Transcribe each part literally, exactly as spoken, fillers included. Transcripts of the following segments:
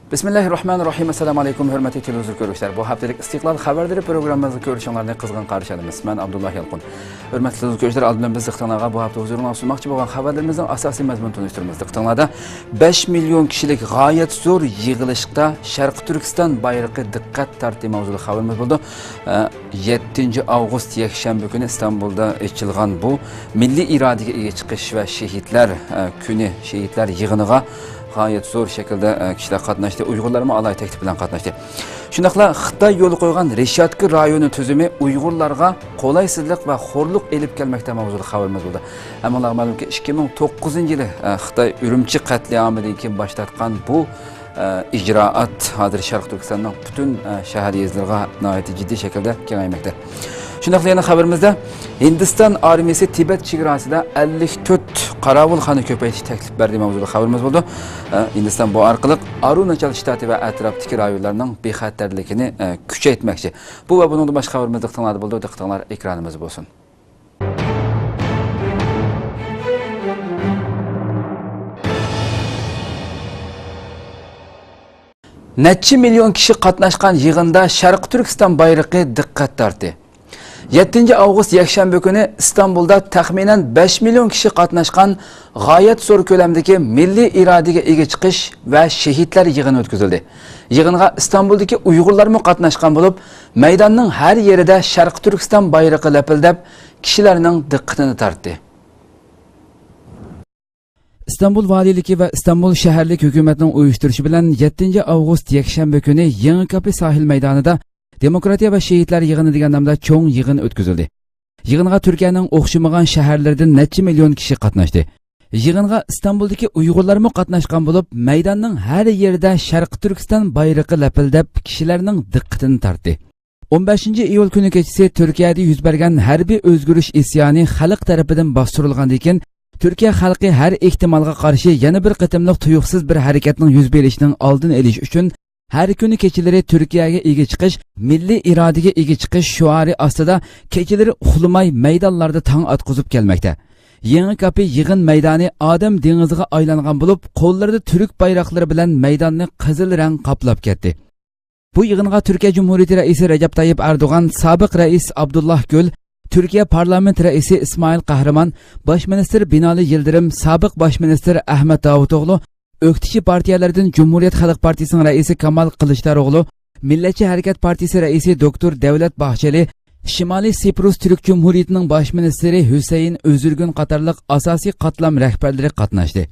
بىسمىللاھىررەھمانىررەھىم. ئەسسالامۇ ئەلەيكۇم، ھۆرمەتلىك تېلېۋىزور كۆرۈشلەر. بۇ ھەپتىلىك ئىستىقلال خەۋەرلىرى پروگراممىمىزغا كۆرۈشۈڭلارنى قىزغىن قارشى ئالىمىز. مەن ئابدۇللا يالقۇن. ھۆرمەتلىك تېلېۋىزور كۆرۈشلەر، ئالدىن بىز دىققىتىڭلارغا بۇ ھەپتە ھۇزۇرۇڭلارغا سۇنماقچى بولغان خەۋەرلىرىمىزنىڭ ئاساسىي مەزمۇنىنى تونۇشتۇرىمىز. دىققىتىڭلاردا، بەش مىليون كىشىلىك غايەت زور يىغىلىشقا شەرقىي تۈركىستان بايرىقى دىققەت تارتتى ماۋزۇلۇق خەۋىرىمىز بولىدۇ. ئە، يەتتىنچى ئاۋغۇست يەكشەنبە كۈنى ئىستانبۇلدا ئېچىلغان بۇ مىللىي ئىرادىگە ئىگە چىقىش ۋە شېھىتلەر، ئە، كۈنى، شېھىتلەر يىغىنىغا غايەت زور شەكىلدە، ئە، كىشىلەر قاتناشتى، ئۇيغۇرلارمۇ ئالاھىدە تەكلىپ بىلەن قاتناشتى. شۇنداقلا خىتاي يولغا قويغان رېشاتكا رايونى تۈزۈمى ئۇيغۇرلارغا قولايسىزلىق ۋە خورلۇق ئېلىپ كەلمەكتە ماۋزۇلۇق خەۋىرىمىز بولدى. ھەممىڭلارغا مەلۇمكى، ئىككى مىڭ توققۇزىنچى يىلى، ئە، خىتاي ئۈرۈمچى قەتلىئامىدىن كېيىن باش تارتقان بۇ، ئە، ئىجرائات ھازىر شەرقىي تۈركىستاننىڭ پۈتۈن، ئە، شەھەر يېزىلىرىغا ناھايىتى جىددىي شەكىلدە كېڭەيمەكتە. شۇنداقلا يەنە خەۋىرىمىزدە، ھىندىستان ئارمىيىسى تىبەت چېگراسىدا ئەللىك تۆت قاراۋۇلخانا كۆپەيتىش تەكلىپ بەردى ماۋزۇلۇق خەۋىرىمىز بولىدۇ. ئە، ھىندىستان بۇ ئارقىلىق ئارۇناچال شتاتى ۋە ئەتراپتىكى رايونلارنىڭ بىخەتەرلىكىنى، ئە، كۈچەيتمەكچى. بۇ ۋە بۇنىڭدىن باشقا خەۋىرىمىز دىققىتىڭلاردا بولىدۇ. دىققىتىڭلار ئېكرانىمىزدا بولسۇن. نەچچە مىليون كىشى قاتناشقان يىغىندا شەرقىي تۈركىستان بايرىقى دىققەت تارتتى. يەتتىنچى ئاۋغۇست يەكشەنبە كۈنى ئىستانبۇلدا تەخمىنەن بەش مىليون كىشى قاتناشقان غايەت زور كۆلەمدىكى مىللىي ئىرادىگە ئىگە چىقىش ۋە شېھىتلەر يىغىنى ئۆتكۈزۈلدى. يىغىنغا ئىستانبۇلدىكى ئۇيغۇرلارمۇ قاتناشقان بولۇپ، مەيداننىڭ ھەر يېرىدە شەرقىي تۈركىستان بايرىقى لەپىلدەپ، كىشىلەرنىڭ دىققىتىنى تارتتى. ئىستانبۇل ۋالىيلىكى ۋە ئىستانبۇل شەھەرلىك ھۆكۈمەتنىڭ ئۇيۇشتۇرۇشى بىلەن يەتتىنچى ئاۋغۇست يەكشەنبە كۈنى يېڭى كاپى ساھىل مەيدانىدا دېموكراتىيە ۋە شېھىتلەر يىغىنى دېگەن نامدا چوڭ يىغىن ئۆتكۈزۈلدى. يىغىنغا تۈركىيەنىڭ ئوخشىمىغان شەھەرلىرىدىن نەچچە مىليون كىشى قاتناشتى. يىغىنغا ئىستانبۇلدىكى ئۇيغۇرلارمۇ قاتناشقان بولۇپ، مەيداننىڭ ھەر يېرىدە شەرقىي تۈركىستان بايرىقى لەپىلدەپ، كىشىلەرنىڭ دىققىتىنى تارتتى. ئون بەشىنچى ئىيۇل كۈنى كېچىسى تۈركىيەدە يۈز بەرگەن ھەربىي ئۆزگىرىش ئىسيانى خەلق تەرىپىدىن باستۇرۇلغاندىن كېيىن، تۈركىيە خەلقى ھەر ئېھتىمالغا قارشى يەنە بىر قېتىملىق تۇيۇقسىز بىر ھەرىكەتنىڭ يۈز بېرىشىنىڭ ئالدىنى ئېلىش ئۈچۈن، ھەر كۈنى كېچىلىرى تۈركىيەگە ئىگە چىقىش، مىللىي ئىرادىگە ئىگە چىقىش شوئارى ئاستىدا كېچىلىرى ئۇخلىماي مەيدانلاردا تاڭ ئاتقۇزۇپ كەلمەكتە. يېڭى كاپى يىغىن مەيدانى ئادەم دېڭىزىغا ئايلانغان بولۇپ، قوللىرىدا تۈرك بايراقلىرى بىلەن مەيداننى قىزىل رەڭ قاپلاپ كەتتى. بۇ يىغىنغا تۈركىيە جۇمھۇرىيىتى رەئىسى رەجەپ تايىپ ئەردوغان، سابىق رەئىس ئابدۇللا گۈل، تۈركىيە پارلامېنت رەئىسى ئىسمائىل قەھرىمان، باش مىنىستىر بىنالى يىلدىرىم، سابىق باش مىنىستىر ئەھمەت داۋۇتئوغلۇ، ئۆكتىچى پارتىيەلەردىن جۇمھۇرىيەت خەلق پارتىيىسىنىڭ رەئىسى كامال قىلىچداروغلۇ، مىللەتچى ھەرىكەت پارتىيىسى رەئىسى دوكتور دەۋلەت باھچېلى، شىمالىي سىپرۇس تۈرك جۇمھۇرىيىتىنىڭ باش مىنىستىرى ھۈسەيىن ئۆزۈرگۈن قاتارلىق ئاساسىي قاتلام رەھبەرلىرى قاتناشتى.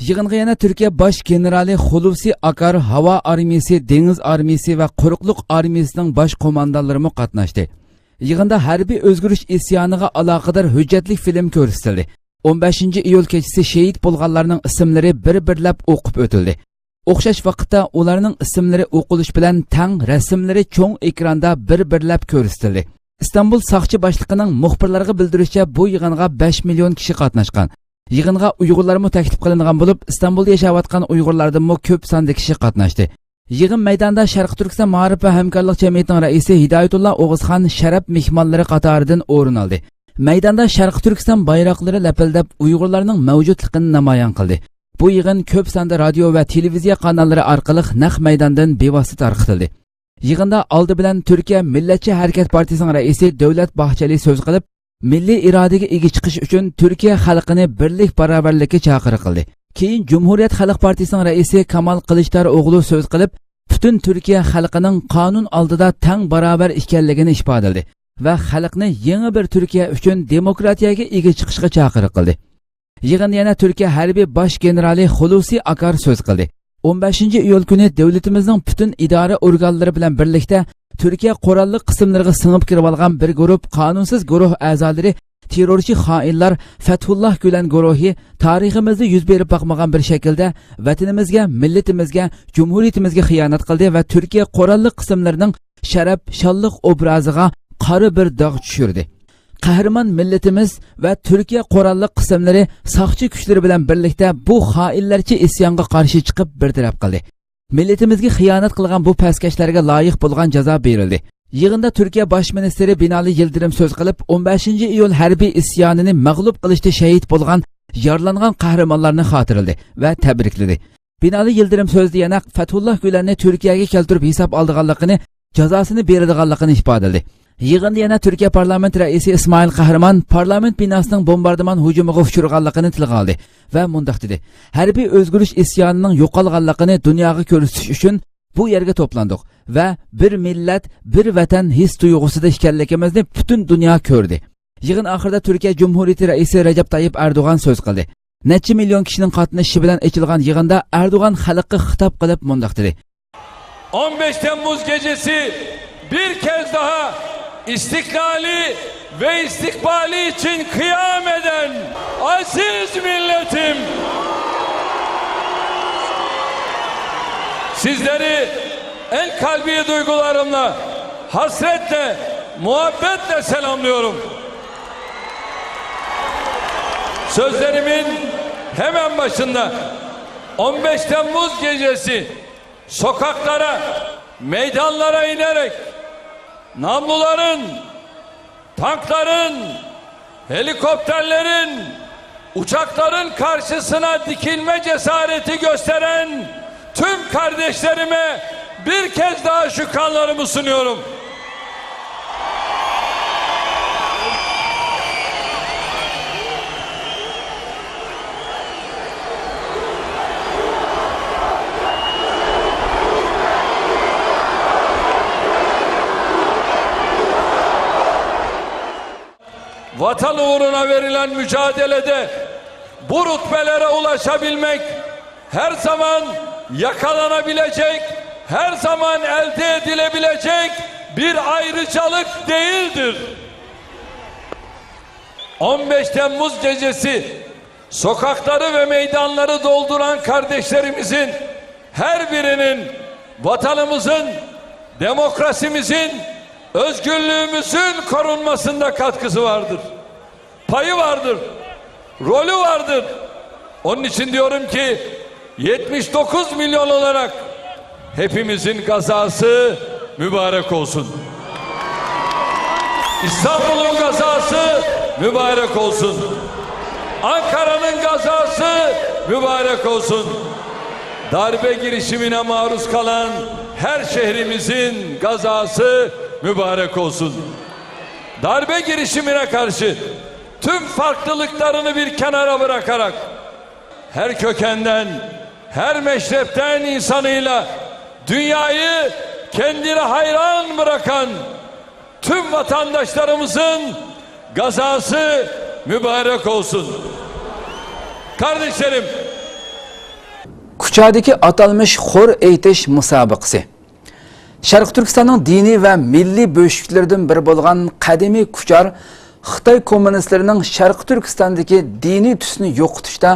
يىغىنغا يەنە تۈركىيە باش گېنېرالى خۇلۇسى ئاكار، ھاۋا ئارمىيىسى، دېڭىز ئارمىيىسى ۋە قۇرۇقلۇق ئارمىيىسىنىڭ باش قوماندانلىرىمۇ قاتناشتى. يىغىندا ھەربىي ئۆزگىرىش ئىسيانىغا ئالاقىدار ھۆججەتلىك فىلىم كۆرسىتىلدى. ئون بەشىنچى ئىيۇل كېچىسى شېھىت بولغانلارنىڭ ئىسىملىرى بىر-بىرلەپ ئوقۇپ ئۆتۈلدى. ئوخشاش ۋاقىتتا ئۇلارنىڭ ئىسىملىرى ئوقۇلۇش بىلەن تەڭ رەسىملىرى چوڭ ئېكراندا بىر-بىرلەپ كۆرسىتىلدى. ئىستانبۇل ساقچى باشلىقىنىڭ مۇخبىرلارغا بىلدۈرۈشىچە، بۇ يىغىنغا بەش مىليون كىشى قاتناشقان. يىغىنغا ئۇيغۇرلارمۇ تەكلىپ قىلىنغان بولۇپ، ئىستانبۇلدا ياشاۋاتقان ئۇيغۇرلاردىنمۇ كۆپ ساندا كىشى قاتناشتى. يىغىن مەيدانىدا شەرقىي تۈركىستان مائارىپ ۋە ھەمكارلىق جەمئىيىتىنىڭ رەئىسى ھىدايەتۇللا ئوغۇزخان شەرەپ مېھمانلىرى قاتارىدىن ئورۇن ئالدى. مەيداندا شەرقىي تۈركىستان بايراقلىرى لەپىلدەپ، ئۇيغۇرلارنىڭ مەۋجۇتلۇقىنى نامايان قىلدى. بۇ يىغىن كۆپ ساندا رادىيو ۋە تېلېۋىزىيە قاناللىرى ئارقىلىق نەق مەيداندىن بىۋاسىتە تارقىتىلدى. يىغىندا ئالدى بىلەن تۈركىيە مىللەتچى ھەرىكەت پارتىيىسىنىڭ رەئىسى دەۋلەت باھچېلى سۆز قىلىپ، مىللىي ئىرادىگە ئىگە چىقىش ئۈچۈن تۈركىيە خەلقىنى بىرلىك، باراۋەرلىككە چاقىرىق قىلدى. كېيىن جۇمھۇرىيەت خەلق پارتىيىسىنىڭ رەئىسى كامال قىلىچداروغلۇ سۆز قىلىپ، پۈتۈن تۈركىيە خەلقىنىڭ قانۇن ئالدىدا تەڭ باراۋەر ئىكەنلىكىنى ئىپادىلىدى ۋە خەلقنى يېڭى بىر تۈركىيە ئۈچۈن دېموكراتىيەگە ئىگە چىقىشقا چاقىرىق قىلدى. يىغىندا يەنە تۈركىيە ھەربىي باش گېنېرالى خۇلۇسى ئاكار سۆز قىلدى. ئون بەشىنچى ئىيۇل كۈنى دۆلىتىمىزنىڭ پۈتۈن ئىدارە ئورگانلىرى بىلەن بىرلىكتە تۈركىيە قوراللىق قىسىملىرىغا سىڭىپ كىرىۋالغان بىر گۇرۇپ قانۇنسىز گۇرۇھ ئەزالىرى، تېررورچى خائىنلار، فەتھۇللاھ گۈلەن گۇرۇھى تارىخىمىزدا يۈز بېرىپ باقمىغان بىر شەكىلدە ۋەتىنىمىزگە، مىللىتىمىزگە، جۇمھۇرىيىتىمىزگە خىيانەت قىلدى ۋە تۈركىيە قوراللىق قىسىملىرىنىڭ شەرەپ، شانلىق ئوبرازىغا قارا بىر داغ چۈشۈردى. قەھرىمان مىللىتىمىز ۋە تۈركىيە قوراللىق قىسىملىرى ساقچى كۈچلىرى بىلەن بىرلىكتە بۇ خائىنلارچە ئىسيانغا قارشى چىقىپ بىر تەرەپ قىلدى. مىللىتىمىزگە خىيانەت قىلغان بۇ پەسكەشلەرگە لايىق بولغان جازا بېرىلدى. يىغىندا تۈركىيە باش مىنىستىرى بىنالى يىلدىرىم سۆز قىلىپ، ئون بەشىنچى ئىيۇل ھەربىي ئىسيانىنى مەغلۇپ قىلىشتا شېھىت بولغان، يارىلانغان قەھرىمانلارنى خاتىرىلىدى ۋە تەبرىكلىدى. بىنالى يىلدىرىم سۆزىدە يەنە فەتھۇللا گۈلەننى تۈركىيەگە كەلتۈرۈپ ھېساب ئالىدىغانلىقىنى، جازاسىنى بېرىدىغانلىقىنى ئىپادىلىدى. يىغىندا يەنە تۈركىيە پارلامېنت رەئىسى ئىسمائىل قەھرىمان پارلامېنت بىناسىنىڭ بومباردىمان ھۇجۇمىغا ئۇچرىغانلىقىنى تىلغا ئالدى ۋە مۇنداق دېدى: ھەربىي ئۆزگىرىش ئىسيانىنىڭ يوقالغانلىقىنى دۇنياغا كۆرسىتىش ئۈچۈن بۇ يەرگە توپلاندۇق ۋە بىر مىللەت، بىر ۋەتەن ھېس تۇيغۇسىدا ئىكەنلىكىمىزنى پۈتۈن دۇنيا كۆردى. يىغىن ئاخىرىدا تۈركىيە جۇمھۇرىيىتى رەئىسى رەجەپ تايىپ ئەردوغان سۆز قىلدى. نەچچە مىليون كىشىنىڭ قاتنىشىشى بىلەن ئېچىلغان يىغىندا ئەردوغان خەلققە خىتاب قىلىپ مۇنداق دېدى: On beş Temmuz gecesi bir kez daha istiklali ve istikbali için kıyam eden aziz milletim, sizleri en kalbi duygularımla, hasretle, muhabbetle selamlıyorum. Sözlerimin hemen başında on beş Temmuz gecesi sokaklara, meydanlara inerek namluların, tankların, helikopterlerin, uçakların karşısına dikilme cesareti gösteren tüm kardeşlerime bir kez daha şükranlarımı sunuyorum. Vatan uğruna verilen mücadelede bu rütbelere ulaşabilmek her zaman yakalanabilecek, her zaman elde edilebilecek bir ayrıcalık değildir. On beş Temmuz gecesi sokakları ve meydanları dolduran kardeşlerimizin her birinin vatanımızın, demokrasimizin, özgürlüğümüzün korunmasında katkısı vardır. Payı vardır, rolü vardır. Onun için diyorum ki, yetmiş dokuz milyon olarak hepimizin gazası mübarek olsun. İstanbul'un gazası mübarek olsun. Ankara'nın gazası mübarek olsun. Darbe girişimine maruz kalan her şehrimizin gazası mübarek olsun. Darbe girişimine karşı tüm farklılıklarını bir kenara bırakarak, her kökenden, her meşrepten insanıyla dünyayı kendine hayran bırakan tüm vatandaşlarımızın gazası mübarek olsun. Kardeşlerim, كۇچادىكى ئاتالمىش خور ئېيتىش مۇسابىقىسى. شەرقىي تۈركىستاننىڭ دىنىي ۋە مىللىي بۆشۈكلىرىدىن بىرى بولغان قەدىمىي كۇچار خىتاي كوممۇنىستلىرىنىڭ شەرقىي تۈركىستاندىكى دىنىي تۈسنى يوقىتىشتا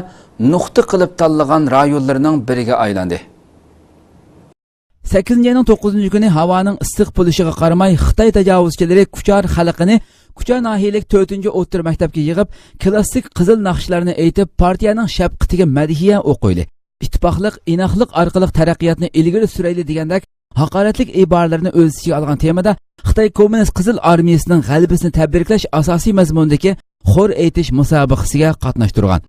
نۇقتا قىلىپ تاللىغان رايونلىرىنىڭ بىرىگە ئايلاندى. سەككىزىنچى ئاينىڭ توققۇزىنچى كۈنى ھاۋانىڭ ئىسسىق بولۇشىغا قارىماي، خىتاي تاجاۋۇزچىلىرى كۇچار خەلقىنى كۇچا ناھىيەلىك تۆتىنچى ئوتتۇرا مەكتەپكە يىغىپ، كلاسسىك قىزىل ناخشىلارنى ئېيتىپ، پارتىيەنىڭ شەپقىتىگە مەدھىيە ئوقۇيلى، ئىتتىپاقلىق، ئىناقلىق ئارقىلىق تەرەققىياتنى ئىلگىرى سۈرەيلى دېگەندەك ھاقارەتلىك ئىبارىلەرنى ئۆز ئىچىگە ئالغان تېمىدا خىتاي كوممۇنىست قىزىل ئارمىيىسىنىڭ غەلىبىسىنى تەبرىكلەش ئاساسىي مەزمۇنىدىكى خور ئېيتىش مۇسابىقىسىگە قاتناشتۇرغان.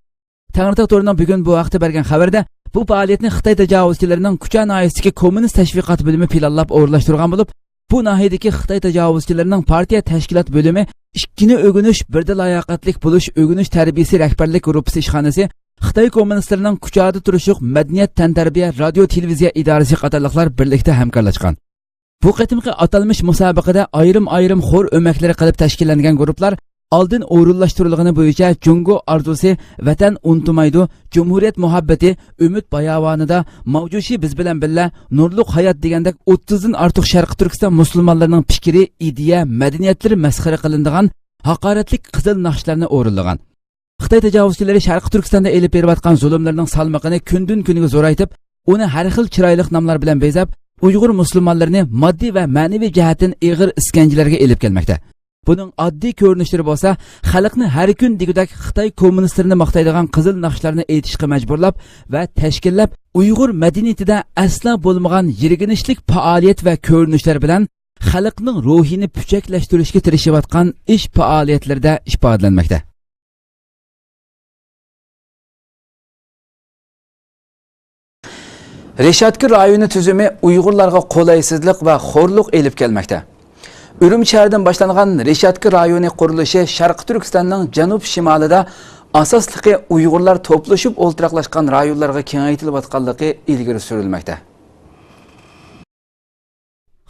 تەڭرىتاغ تورىنىڭ بۈگۈن بۇ ھەقتە بەرگەن خەۋىرىدە، بۇ پائالىيەتنى خىتاي تاجاۋۇزچىلىرىنىڭ كۇچا ناھىيەسىدىكى كوممۇنىست تەشۋىقات بۆلۈمى پىلانلاپ ئورۇنلاشتۇرغان بولۇپ، بۇ ناھىيەدىكى خىتاي تاجاۋۇزچىلىرىنىڭ پارتىيە تەشكىلات بۆلۈمى، ئىككىنى ئۆگىنىش، بىردە لاياقەتلىك بولۇش ئۆگىنىش تەربىيىسى رەھبەرلىك گۇرۇپپىسى ئىشخانىسى، خىتاي كوممۇنىستلىرىنىڭ كۇچادا تۇرۇشلۇق مەدەنىيەت تەنتەربىيە رادىيو تېلېۋىزىيە ئىدارىسى قاتارلىقلار بىرلىكتە ھەمكارلاشقان. بۇ قېتىمقى ئاتالمىش مۇسابىقىدە ئايرىم-ئايرىم خور ئۆمەكلىرى قىلىپ تەشكىللەنگەن گۇرۇپپىلار ئالدىن ئورۇنلاشتۇرۇلغىنى بويىچە جۇڭگو ئارزۇسى، ۋەتەن ئۇنتۇمايدۇ، جۇمھۇرىيەت مۇھەببىتى، ئۈمىد باياۋانىدا، ماۋجۇشى بىز بىلەن بىللە، نۇرلۇق ھايات دېگەندەك ئوتتۇزدىن ئارتۇق شەرقىي تۈركىستان مۇسۇلمانلىرىنىڭ پىكرى، ئىدىيە، مەدەنىيەتلىرى مەسخىرە قىلىنىدىغان ھاقارەتلىك قىزىل ناخشىلارنى ئورۇنلىغان. خىتاي تاجاۋۇزچىلىرى شەرقىي تۈركىستاندا ئېلىپ بېرىۋاتقان زۇلۇملىرىنىڭ سالمىقىنى كۈندىن-كۈنگە زورايتىپ، ئۇنى ھەر خىل چىرايلىق ناملار بىلەن بېزەپ، ئۇيغۇر مۇسۇلمانلىرىنى ماددىي ۋە مەنىۋى جەھەتتىن ئېغىر ئىسكەنجىلەرگە ئېلىپ كەلمەكتە. بۇنىڭ ئاددىي كۆرۈنۈشلىرى بولسا، خەلقنى ھەر كۈن دېگۈدەك خىتاي كوممۇنىستلىرىنى ماختايدىغان قىزىل ناخشىلارنى ئېيتىشقا مەجبۇرلاپ ۋە تەشكىللەپ، ئۇيغۇر مەدەنىيىتىدە ئەسلا بولمىغان يىرگىنچلىك پائالىيەت ۋە كۆرۈنۈشلەر بىلەن خەلقنىڭ روھىنى پۈچەكلەشتۈرۈشكە تىرىشىۋاتقان ئىش پائالىيەتلىرىدە ئىپادىلەنمەكتە. رېشاتكا رايونى تۈزۈمى ئۇيغۇرلارغا قولايسىزلىق ۋە خورلۇق ئېلىپ كەلمەكتە. ئۈرۈمچى شەھىرىدىن باشلانغان رېشاتكا رايونى قۇرۇلۇشى شەرقىي تۈركىستاننىڭ جەنۇب-شىمالىدا ئاساسلىقى ئۇيغۇرلار توپلىشىپ ئولتۇراقلاشقان رايونلارغا كېڭەيتىلىۋاتقانلىقى ئىلگىرى سۈرۈلمەكتە.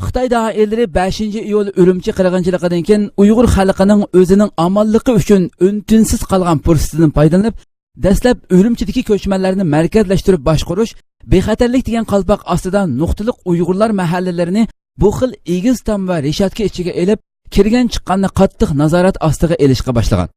خىتاي دائىرىلىرى بەشىنچى ئىيۇل ئۈرۈمچى قىرغىنچىلىقىدىن كېيىن ئۇيغۇر خەلقىنىڭ ئۆزىنىڭ ئامانلىقى ئۈچۈن ئۈن-تىنسىز قالغان پۇرسىتىدىن پايدىلىنىپ، دەسلەپ ئۈرۈمچىدىكى كۆچمەنلەرنى مەركەزلەشتۈرۈپ باشقۇرۇش، بىخەتەرلىك دېگەن قالپاق ئاستىدا نۇقتىلىق ئۇيغۇرلار مەھەللىلىرىنى بۇ خىل ئېگىز تام ۋە رېشاتكا ئىچىگە ئېلىپ، كىرگەن-چىققاننى قاتتىق نازارەت ئاستىغا ئېلىشقا باشلىغان.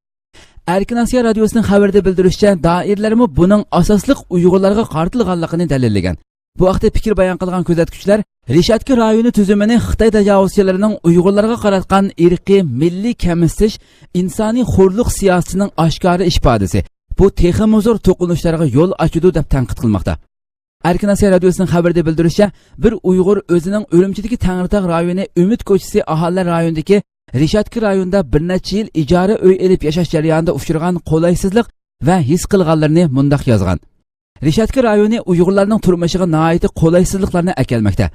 ئەركىن ئاسىيا رادىيوسىنىڭ خەۋىرىدە بىلدۈرۈشىچە، دائىرىلەرمۇ بۇنىڭ ئاساسلىق ئۇيغۇرلارغا قارىتىلغانلىقىنى دەلىللىگەن. بۇ ھەقتە پىكىر بايان قىلغان كۆزەتكۈچىلەر رېشاتكا رايونى تۈزۈمىنى خىتاي تاجاۋۇزچىلىرىنىڭ ئۇيغۇرلارغا قاراتقان ئىرقىي، مىللىي كەمسىتىش، ئىنسانىي خورلۇق سىياسىتىنىڭ ئاشكارا ئىپادىسى، بۇ تېخىمۇ زور توقۇنۇشلارغا يول ئاچىدۇ، دەپ تەنقىد قىلماقتا. ئەركىن ئاسىيا رادىيوسىنىڭ خەۋىرىدە بىلدۈرۈشىچە، بىر ئۇيغۇر ئۆزىنىڭ ئۈرۈمچىدىكى تەڭرىتاغ رايونى ئۈمىد كوچىسى ئاھالىلەر رايونىدىكى رېشاتكا رايونىدا بىر نەچچە يىل ئىجارە ئۆي ئېلىپ ياشاش جەريانىدا ئۇچرىغان قولايسىزلىق ۋە ھېس قىلغانلىرىنى مۇنداق يازغان: رېشاتكا رايونى ئۇيغۇرلارنىڭ تۇرمۇشىغا ناھايىتى قولايسىزلىقلارنى ئەكەلمەكتە.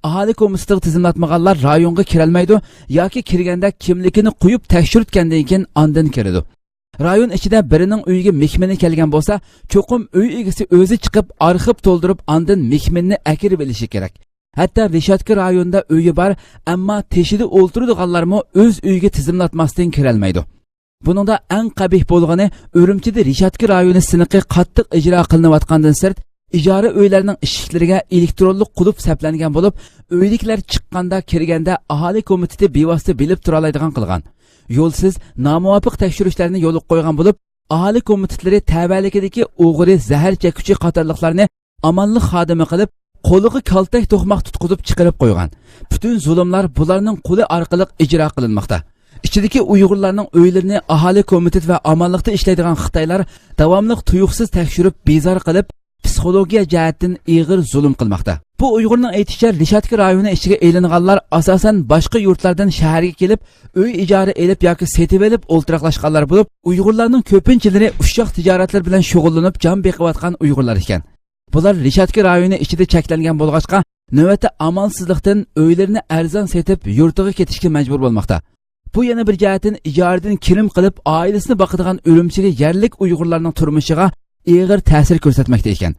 ئاھالە كومىتېتىغا تىزىملاتمىغانلار رايونغا كىرەلمەيدۇ ياكى كىرگەندە كىملىكىنى قويۇپ تەكشۈرتكەندىن كېيىن ئاندىن كىرىدۇ. رايون ئىچىدە بىرىنىڭ ئۆيىگە مېھمىنى كەلگەن بولسا، چوقۇم ئۆي ئىگىسى ئۆزى چىقىپ ئارخىپ تولدۇرۇپ ئاندىن مېھمىننى ئەكىرىۋېلىشى كېرەك. ھەتتا رېشاتكا رايونىدا ئۆيى بار، ئەمما تېشىدا ئولتۇرىدىغانلارمۇ ئۆز ئۆيىگە تىزىملاتماستىن كىرەلمەيدۇ. بۇنىڭدا ئەڭ قەبىھ بولغىنى، ئۈرۈمچىدە رېشاتكا رايونى سىنىقى قاتتىق ئىجرا قىلىنىۋاتقاندىن سىرت، ئىجارە ئۆيلەرنىڭ ئىشىكلىرىگە ئېلېكترونلۇق قۇلۇپ سەپلەنگەن بولۇپ، ئۆيدىكىلەر چىققاندا، كىرگەندە ئاھالە كومىتېتى بىۋاسىتە بىلىپ تۇرالايدىغان قىلغان. يولسىز، نامۇۋاپىق تەكشۈرۈشلەرنى يولغا قويغان بولۇپ، ئاھالە كومىتېتلىرى تەۋەلىكىدىكى ئوغرى، زەھەر چەككۈچى قاتارلىقلارنى ئامانلىق خادىمى قىلىپ، قولىغا كالتەك توقماق تۇتقۇزۇپ چىقىرىپ قويغان. پۈتۈن زۇلۇملار بۇلارنىڭ قولى ئارقىلىق ئىجرا قىلىنماقتا. ئىچىدىكى ئۇيغۇرلارنىڭ ئۆيلىرىنى ئاھالە كومىتېت ۋە ئامانلىقتا ئىشلەيدىغان خىتايلار داۋاملىق تۇيۇقسىز تەكشۈرۈپ، بىزار قىلىپ، پسىخولوگىيە جەھەتتىن ئېغىر زۇلۇم قىلماقتا. بۇ ئۇيغۇرنىڭ ئېيتىشىچە، رېشاتكا رايونى ئىچىگە ئېلىنغانلار ئاساسەن باشقا يۇرتلاردىن شەھەرگە كېلىپ، ئۆي ئىجارە ئېلىپ ياكى سېتىۋېلىپ ئولتۇراقلاشقانلار بولۇپ، ئۇيغۇرلارنىڭ كۆپىنچىلىرى ئۇششاق تىجارەتلەر بىلەن شۇغۇللىنىپ جان بېقىۋاتقان ئۇيغۇرلار ئىكەن. بۇلار رېشاتكا رايونى ئىچىدە چەكلەنگەن بولغاچقا، نۆۋەتتە ئامالسىزلىقتىن ئۆيلىرىنى ئەرزان سېتىپ، يۇرتىغا كېتىشكە مەجبۇر بولماقتا. بۇ يەنە بىر جەھەتتىن ئىجارىدىن كىرىم قىلىپ، ئائىلىسىنى باقىدىغان ئۈرۈمچىگە يەرلىك ئۇيغۇرلارنىڭ تۇرمۇشىغا ئېغىر تەسىر كۆرسەتمەكتە ئىكەن.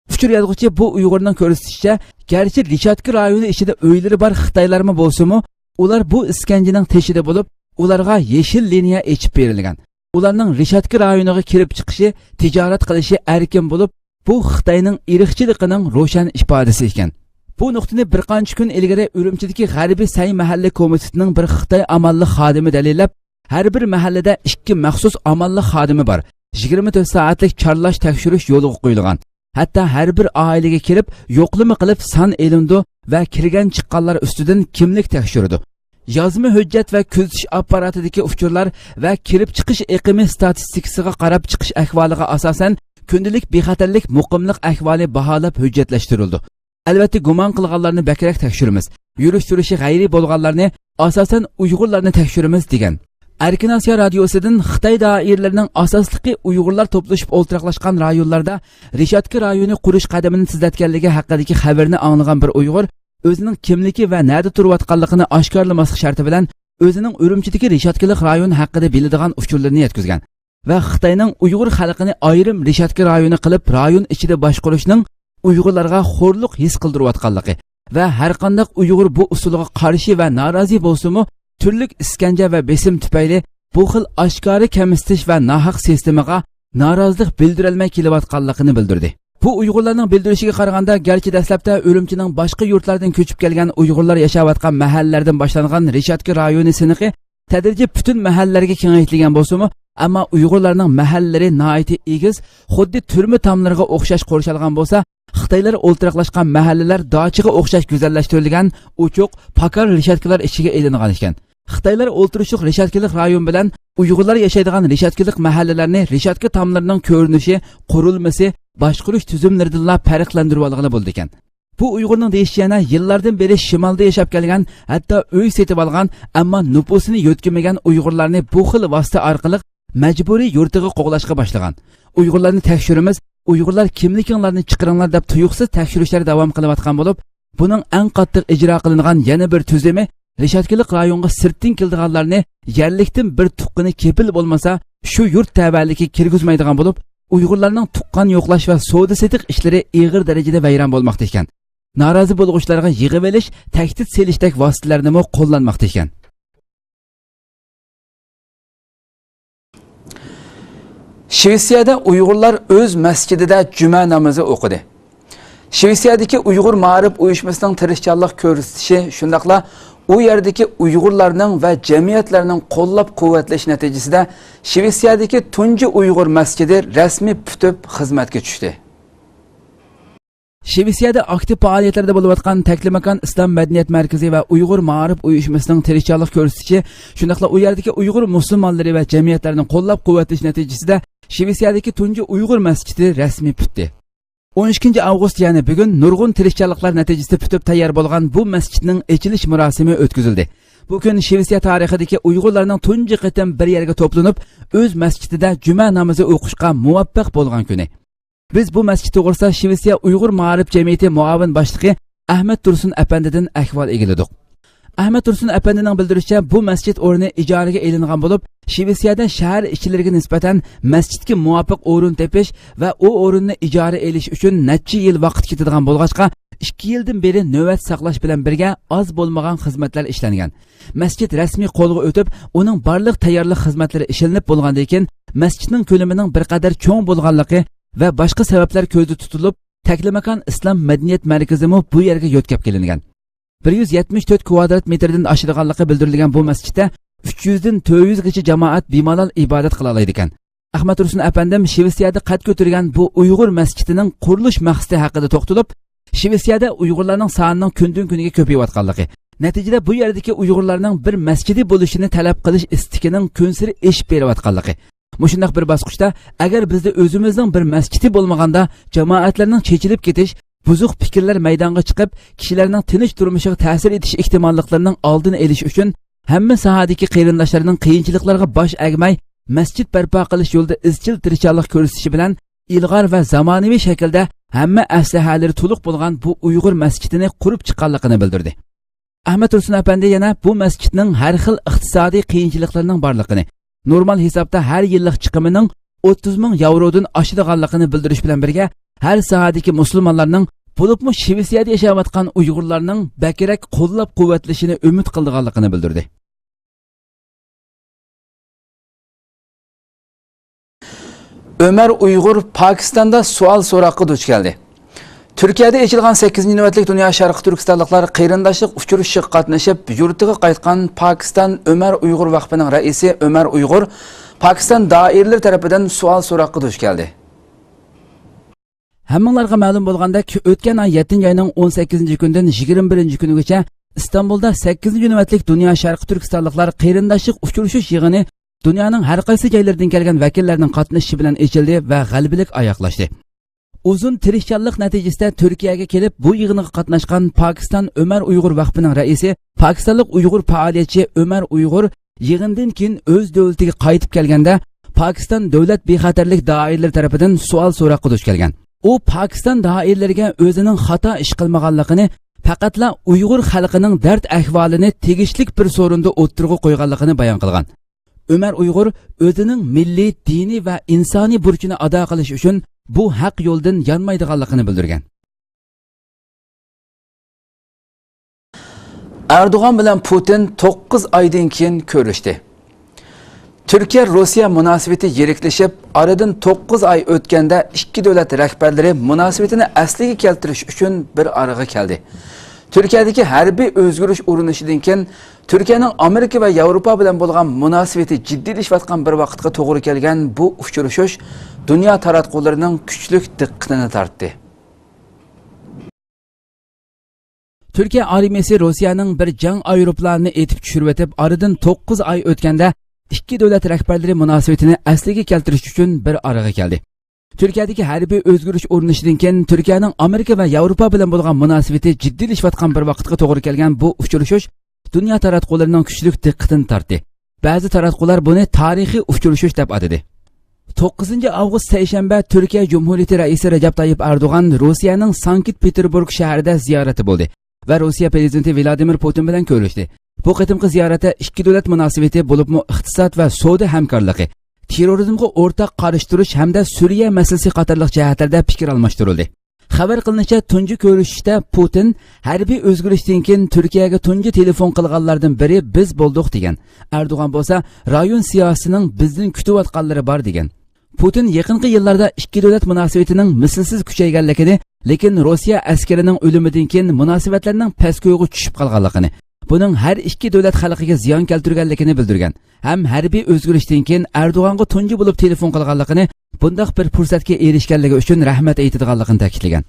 ئۇچۇر يازغۇچى بۇ ئۇيغۇرنىڭ كۆرسىتىشىچە، گەرچە رېشاتكا رايونى ئىچىدە ئۆيلىرى بار خىتايلارمۇ بولسىمۇ، ئۇلار بۇ ئىسكەنجىنىڭ تېشىدا بولۇپ، ئۇلارغا يېشىل لىنىيە ئېچىپ بېرىلگەن. ئۇلارنىڭ رېشاتكا رايونىغا كىرىپ چىقىشى، تىجارەت قىلىشى ئەركىن بولۇپ، بۇ خىتاينىڭ ئىرقچىلىقىنىڭ روشەن ئىپادىسى ئىكەن. بۇ نۇقتىنى بىر قانچە كۈن ئىلگىرى ئۈرۈمچىدىكى غەربىي سەي مەھەللە كومىتېتىنىڭ بىر خىتاي ئامانلىق خادىمى دەلىللەپ، ھەر بىر مەھەللىدە ئىككى مەخسۇس ئامانلىق خادىمى بار. يىگىرمە تۆت سائەتلىك چارلاش تەكشۈرۈش يولغا قويۇلغان. ھەتتا ھەر بىر ئائىلىگە كىرىپ، يوقلىما قىلىپ سان ئېلىنىدۇ ۋە كىرگەن چىققانلار ئۈستىدىن كىملىك تەكشۈرىدۇ. يازما ھۆججەت ۋە كۆزىتىش ئاپپاراتىدىكى ئۇچۇرلار ۋە كىرىپ چىقىش ئېقىمى ستاتىستىكىسىغا قاراپ چىقىش ئەھۋالىغا ئاساسەن، كۈندىلىك بىخەتەرلىك مۇقىملىق ئەھۋالى باھالاپ ھۆججەتلەشتۈرۈلىدۇ. ئەلۋەتتە، گۇمان قىلغانلارنى بەكرەك تەكشۈرىمىز. يۈرۈش-تۇرۇشى غەيرىي بولغانلارنى، ئاساسەن، ئۇيغۇرلارنى تەكشۈرىمىز، دېگەن. ئەركىن ئاسىيا رادىيوسىدىن خىتاي دائىرىلىرىنىڭ ئاساسلىقى ئۇيغۇرلار توپلىشىپ ئولتۇراقلاشقان رايونلاردا رېشاتكا رايونى قۇرۇش قەدىمىنى تېزلەتكەنلىكى ھەققىدىكى خەۋىرىنى ئاڭلىغان بىر ئۇيغۇر ئۆزىنىڭ كىملىكى ۋە نەدە تۇرۇۋاتقانلىقىنى ئاشكارىلىماسلىق شەرتى بىلەن ئۆزىنىڭ ئۈرۈمچىدىكى رېشاتكىلىق رايون ھەققىدە بىلىدىغان ئۇچۇرلىرىنى يەتكۈزگەن ۋە خىتاينىڭ ئۇيغۇر خەلقىنى ئايرىم رېشاتكا رايونى قىلىپ رايون ئىچىدە باشقۇرۇشنىڭ ئۇيغۇرلارغا خورلۇق ھېس قىلدۇرۇۋاتقانلىقى ۋە ھەرقانداق ئۇيغۇر بۇ ئۇسۇلغا قارشى ۋە نارازى بولسىمۇ، تۈرلۈك ئىسكەنجە ۋە بېسىم تۈپەيلى بۇ خىل ئاشكارا كەمسىتىش ۋە ناھەق سىستېمىغا نارازىلىق بىلدۈرەلمەي كېلىۋاتقانلىقىنى بىلدۈردى. بۇ ئۇيغۇرلارنىڭ بىلدۈرۈشىگە قارىغاندا، گەرچە دەسلەپتە ئۈرۈمچىنىڭ باشقا يۇرتلاردىن كۆچۈپ كەلگەن ئۇيغۇرلار ياشاۋاتقان مەھەللىلەردىن باشلانغان رېشاتكا رايونى سىنىقى تەدرىجىي پۈتۈن مەھەللىلەرگە كېڭەيتىلگەن بولسىمۇ، ئەمما ئۇيغۇرلارنىڭ مەھەللىلىرى ناھايىتى ئېگىز، خۇددى تۈرمە تاملىرىغا ئوخشاش قورشالغان بولسا، خىتايلار ئولتۇراقلاشقان مەھەللىلەر داچىغا ئوخشاش گۈزەللەشتۈرۈلگەن ئوچۇق، پاكار رېشاتكىلار ئىچىگە ئېلىنغان ئىكەن. خىتايلار ئولتۇرۇشلۇق رېشاتكىلىق رايون بىلەن ئۇيغۇرلار ياشايدىغان رېشاتكىلىق مەھەللىلەرنى رېشاتكا تاملىرىنىڭ كۆرۈنۈشى، قۇرۇلمىسى، باشقۇرۇش تۈزۈملىرىدىنلا پەرقلەندۈرۈۋالغىلى بولىدىكەن. بۇ ئۇيغۇرنىڭ دېيىشىچە، يەنە يىللاردىن بېرى شىمالدا ياشاپ كەلگەن، ھەتتا ئۆي سېتىۋالغان، ئەمما نوپۇسىنى يۆتكىمىگەن ئۇيغۇرلارنى بۇ خىل ۋاسىتە ئارقىلىق مەجبۇرىي يۇرتىغا قوغلاشقا باشلىغان. ئۇيغۇرلارنى تەكشۈرىمىز، ئۇيغۇرلار كىملىكىڭلارنى چىقىرىڭلار دەپ تۇيۇقسىز تەكشۈرۈشلەر داۋام قىلىۋاتقان بولۇپ، بۇنىڭ ئەڭ قاتتىق ئىجرا قىلىنغان يەنە بىر تۈزۈمى رېشاتكىلىق رايونغا سىرتتىن كېلىدىغانلارنى يەرلىكتىن بىر تۇغقىنى كېپىل بولمىسا، شۇ يۇرت تەۋەلىكىگە كىرگۈزمەيدىغان بولۇپ، ئۇيغۇرلارنىڭ تۇغقان يوقلاش ۋە سودا سېتىق ئىشلىرى ئېغىر دەرىجىدە ۋەيران بولماقتا ئىكەن. نارازى بولغۇچىلارغا يىغىۋېلىش، تەھدىت سېلىشتەك ۋاسىتىلەرنىمۇ قوللانماقتا ئىكەن. شىۋېتسىيەدە ئۇيغۇرلار ئۆز مەسچىتىدە جۈمە نامىزى ئوقۇدى. شىۋېتسىيەدىكى ئۇيغۇر مائارىپ ئۇيۇشمىسىنىڭ تىرىشچانلىق كۆرسىتىشى، شۇنداقلا ئۇ يەردىكى ئۇيغۇرلارنىڭ ۋە جەمئىيەتلەرنىڭ قوللاپ-قۇۋۋەتلىشى نەتىجىسىدە، شىۋېتسىيەدىكى تۇنجى ئۇيغۇر مەسچىتى رەسمىي پۈتۈپ خىزمەتكە چۈشتى. شىۋېتسىيەدە ئاكتىپ پائالىيەتلەردە بولۇۋاتقان تەكلىماكان ئىسلام مەدەنىيەت مەركىزى ۋە ئۇيغۇر مائارىپ ئۇيۇشمىسىنىڭ تىرىشچانلىق كۆرسىتىشى، شۇنداقلا ئۇ يەردىكى ئۇيغۇر مۇسۇلمانلىرى ۋە جەمئىيەتلەرنىڭ قوللاپ-قۇۋۋەتلىشى نەتىجىسىدە، شىۋېتسىيەدىكى تۇنجى ئۇيغۇر مەسچىتى رەسمىي پۈتتى. ئون ئىككىنچى ئاۋغۇست، يەنى بۈگۈن نۇرغۇن تىرىشچانلىقلار نەتىجىسىدە پۈتۈپ تەييار بولغان بۇ مەسچىتنىڭ ئېچىلىش مۇراسىمى ئۆتكۈزۈلدى. بۇ كۈن شىۋېتسىيە تارىخىدىكى ئۇيغۇرلارنىڭ تۇنجى قېتىم بىر يەرگە توپلىنىپ، ئۆز مەسچىتىدە جۈمە نامىزى ئوقۇشقا مۇۋەپپەق بولغان كۈنى. بىز بۇ مەسچىت توغرىسىدا شىۋېتسىيە ئۇيغۇر مائارىپ جەمئىيىتى مۇئاۋىن باشلىقى ئەھمەت تۇرسۇن ئەپەندىدىن ئەھۋال ئىگىلىدۇق. ئەھمەت تۇرسۇن ئەپەندىنىڭ بىلدۈرۈشىچە، بۇ مەسچىت ئورنى ئىجارىگە ئېلىنغان بولۇپ، شىۋېتسىيەدە شەھەر ئىچىلىرىگە نىسبەتەن مەسچىتكە مۇۋاپىق ئورۇن تېپىش ۋە ئۇ ئورۇننى ئىجارە ئېلىش ئۈچۈن نەچچە يىل ۋاقىت كېتىدىغان بولغاچقا، ئىككى يىلدىن بېرى نۆۋەت ساقلاش بىلەن بىرگە ئاز بولمىغان خىزمەتلەر ئىشلەنگەن. مەسچىت رەسمىي قولغا ئۆتۈپ، ئۇنىڭ بارلىق تەييارلىق خىزمەتلىرى ئىشلىنىپ بولغاندىن كېيىن، مەسچىتنىڭ كۆلىمىنىڭ بىر قەدەر چوڭ بولغانلىقى ۋە باشقا سەۋەبلەر كۆزدە تۇتۇلۇپ، تەكلىماكان ئىسلام مەدەنىيەت مەركىزىمۇ بۇ يەرگە يۆتكەپ كېلىنگەن. بىر يۈز يەتمىش تۆت كۋادرات مېتىردىن ئاشىدىغانلىقى بىلدۈرۈلگەن بۇ مەسچىتتە ئۈچ يۈزدىن تۆت يۈزگىچە جامائەت بىمالال ئىبادەت قىلالايدىكەن. ئەخمەت تۇرسۇن ئەپەندىم شىۋېتسىيەدە قەد كۆتۈرگەن بۇ ئۇيغۇر مەسچىتىنىڭ قۇرۇلۇش مەقسىتى ھەققىدە توختىلىپ، شىۋېتسىيەدە ئۇيغۇرلارنىڭ سانىنىڭ كۈندىن-كۈنگە كۆپىيىۋاتقانلىقى، نەتىجىدە بۇ يەردىكى ئۇيغۇرلارنىڭ بىر مەسچىتى بولۇشىنى تەلەپ قىلىش ئىستىكىنىڭ كۈنسېرى ئېشىپ بېرىۋاتقانلىقى، مۇشۇنداق بىر باسقۇچتا، ئەگەر بىزدە ئۆزىمىزنىڭ بىر مەسچىتى بولمىغاندا، جامائەتلەرنىڭ چېچىلىپ كېتىش، بۇزۇق پىكىرلەر مەيدانغا چىقىپ، كىشىلەرنىڭ تىنچ تۇرمۇشىغا تەسىر ئېتىش ئېھتىماللىقلىرىنىڭ ئالدىنى ئېلىش ئۈچۈن، ھەممە ساھەدىكى قېرىنداشلارنىڭ قىيىنچىلىقلارغا باش ئەگمەي، مەسچىت بەرپا قىلىش يولىدا ئىزچىل تىرىشچانلىق كۆرسىتىشى بىلەن، ئىلغار ۋە زامانىۋى شەكىلدە ھەممە ئەسلىھەلىرى تولۇق بولغان بۇ ئۇيغۇر مەسچىتىنى قۇرۇپ چىققانلىقىنى بىلدۈردى. ئەھمەت تۇرسۇن ئەپەندى يەنە بۇ مەسچىتنىڭ ھەر خىل ئىقتىسادىي قىيىنچىلىقلىرىنىڭ بارلىقىنى، نورمال ھېسابتا ھەر يىللىق چىقىمىنىڭ ئوتتۇز مىڭ ياۋرودىن ئاشىدىغانلىقىنى بىلدۈرۈش بىلەن بىرگە، ھەر ساھەدىكى مۇسۇلمانلارنىڭ، بولۇپمۇ شىۋېتسىيەدە ياشاۋاتقان ئۇيغۇرلارنىڭ بەكرەك قوللاپ-قۇۋۋەتلىشىنى ئۈمىد قىلىدىغانلىقىنى بىلدۈردى. ئۆمەر ئۇيغۇر پاكىستاندا سوئال-سوراققا دۇچ كەلدى. تۈركىيەدە ئېچىلغان سەككىزىنچى نۆۋەتلىك دۇنيا شەرقىي تۈركىستانلىقلار قېرىنداشلىق ئۇچرىشىشىغا قاتنىشىپ، يۇرتىغا قايتقان پاكىستان ئۆمەر ئۇيغۇر ۋەقپىنىڭ رەئىسى ئۆمەر ئۇيغۇر پاكىستان دائىرىلىرى تەرىپىدىن سوئال-سوراققا دۇچ كەلدى. ھەممىڭلارغا مەلۇم بولغاندەك، ئۆتكەن ئاي يەتتىنچى ئاينىڭ ئون سەككىزىنچى كۈنىدىن يىگىرمە بىرىنچى كۈنىگىچە ئىستانبۇلدا سەككىزىنچى نۆۋەتلىك دۇنيا شەرقىي تۈركىستانلىقلار قېرىنداشلىق ئۇچرىشىش يىغىنى دۇنيانىڭ ھەر قايسى جايلىرىدىن كەلگەن ۋەكىللەرنىڭ قاتنىشىشى بىلەن ئېچىلدى ۋە غەلىبىلىك ئاياغلاشتى. ئۇزۇن تىرىشچانلىق نەتىجىسىدە تۈركىيەگە كېلىپ، بۇ يىغىنغا قاتناشقان پاكىستان ئۆمەر ئۇيغۇر ۋەقپىنىڭ رەئىسى، پاكىستانلىق ئۇيغۇر پائالىيەتچى ئۆمەر ئۇيغۇر يىغىندىن كېيىن ئۆز دۆلىتىگە قايتىپ كەلگەندە، پاكىستان دۆلەت بىخەتەرلىك دائىرىلىرى تەرىپىدىن سوئال-سوراققا دۇچ كەلگەن. ئۇ پاكىستان دائىرىلىرىگە ئۆزىنىڭ خاتا ئىش قىلمىغانلىقىنى، پەقەتلا ئۇيغۇر خەلقىنىڭ دەرد-ئەھۋالىنى تېگىشلىك بىر سورۇندا ئوتتۇرىغا قويغانلىقىنى بايان قىلغان. ئۆمەر ئۇيغۇر ئۆزىنىڭ مىللىي، دىنىي ۋە ئىنسانىي بۇرچىنى ئادا قىلىش ئۈچۈن بۇ ھەق يولدىن يانمايدىغانلىقىنى بىلدۈرگەن. ئەردوغان بىلەن پۇتىن توققۇز ئايدىن كېيىن كۆرۈشتى. تۈركىيە-روسىيە مۇناسىۋىتى يىرىكلىشىپ، ئارىدىن توققۇز ئاي ئۆتكەندە ئىككى دۆلەت رەھبەرلىرى مۇناسىۋىتىنى ئەسلىگە كەلتۈرۈش ئۈچۈن بىر ئارىغا كەلدى. تۈركىيەدىكى ھەربىي ئۆزگىرىش ئۇرۇنۇشىدىن كېيىن، تۈركىيەنىڭ ئامېرىكا ۋە ياۋروپا بىلەن بولغان مۇناسىۋىتى جىددىيلىشىۋاتقان بىر ۋاقىتقا توغرا كەلگەن بۇ ئۇچرىشىش دۇنيا تاراتقۇلىرىنىڭ كۈچلۈك دىققىتىنى تارتتى. تۈركىيە ئارمىيەسى روسىيەنىڭ بىر جەڭ ئايروپىلانىنى ئېتىپ چۈشۈرۈۋېتىپ، ئارىدىن توققۇز ئاي ئۆتكەندە، ئىككى دۆلەت رەھبەرلىرى مۇناسىۋىتىنى ئەسلىگە كەلتۈرۈش ئۈچۈن بىر ئارىغا كەلدى. تۈركىيەدىكى ھەربىي ئۆزگىرىش ئۇرۇنۇشىدىن كېيىن، تۈركىيەنىڭ ئامېرىكا ۋە ياۋروپا بىلەن بولغان مۇناسىۋىتى جىددىيلىشىۋاتقان بىر ۋاقىتقا توغرا كەلگەن بۇ ئۇچرىشىش دۇنيا تاراتقۇلىرىنىڭ كۈچلۈك دىققىتىنى تارتتى. بەزى تاراتقۇلار بۇنى تارىخىي ئۇچرىشىش دەپ ئاتىدى. توققۇزىنچى ئاۋغۇست سەيشەنبە تۈركىيە جۇمھۇرىيىتى رەئىسى رەجەپ تايىپ ئەردوغان روسىيەنىڭ سانكت پېتېربۇرگ شەھىرىدە زىيارەتتە بولدى ۋە روسىيە پرېزىدېنتى ۋلادىمىر پۇتىن بىلەن كۆرۈشتى. بۇ قېتىمقى زىيارەتتە ئىككى دۆلەت مۇناسىۋىتى، بولۇپمۇ ئىقتىساد ۋە سودا ھەمكارلىقى، تېررورىزمغا ئورتاق قارشى تۇرۇش ھەمدە سۈرىيە مەسىلىسى قاتارلىق جەھەتلەردە پىكىر ئالماشتۇرۇلدى. خەۋەر قىلىنىشىچە، تۇنجى كۆرۈشۈشتە پۇتىن ھەربىي ئۆزگىرىشتىن كېيىن تۈركىيەگە تۇنجى تېلېفون قىلغانلاردىن بىرى بىز بولدۇق دېگەن. ئەردوغان بولسا رايون سىياسىيسىنىڭ بىزدىن كۈتۈۋاتقانلىرى بار دېگەن. پۇتىن يېقىنقى يىللاردا ئىككى دۆلەت مۇناسىۋىتىنىڭ مىسلىسىز كۈچەيگەنلىكىنى، لېكىن روسىيە ئەسكىرىنىڭ ئۆلۈمىدىن كېيىن مۇناسىۋەتلەرنىڭ پەسكويغا چۈشۈپ قالغانلىقىنى، بۇنىڭ ھەر ئىككى دۆلەت خەلقىگە زىيان كەلتۈرگەنلىكىنى بىلدۈرگەن ھەم ھەربىي ئۆزگىرىشتىن كېيىن ئەردوغانغا تۇنجى بولۇپ تېلېفون قىلغانلىقىنى، بۇنداق بىر پۇرسەتكە ئېرىشكەنلىكى ئۈچۈن رەھمەت ئېيتىدىغانلىقىنى تەكىتلىگەن.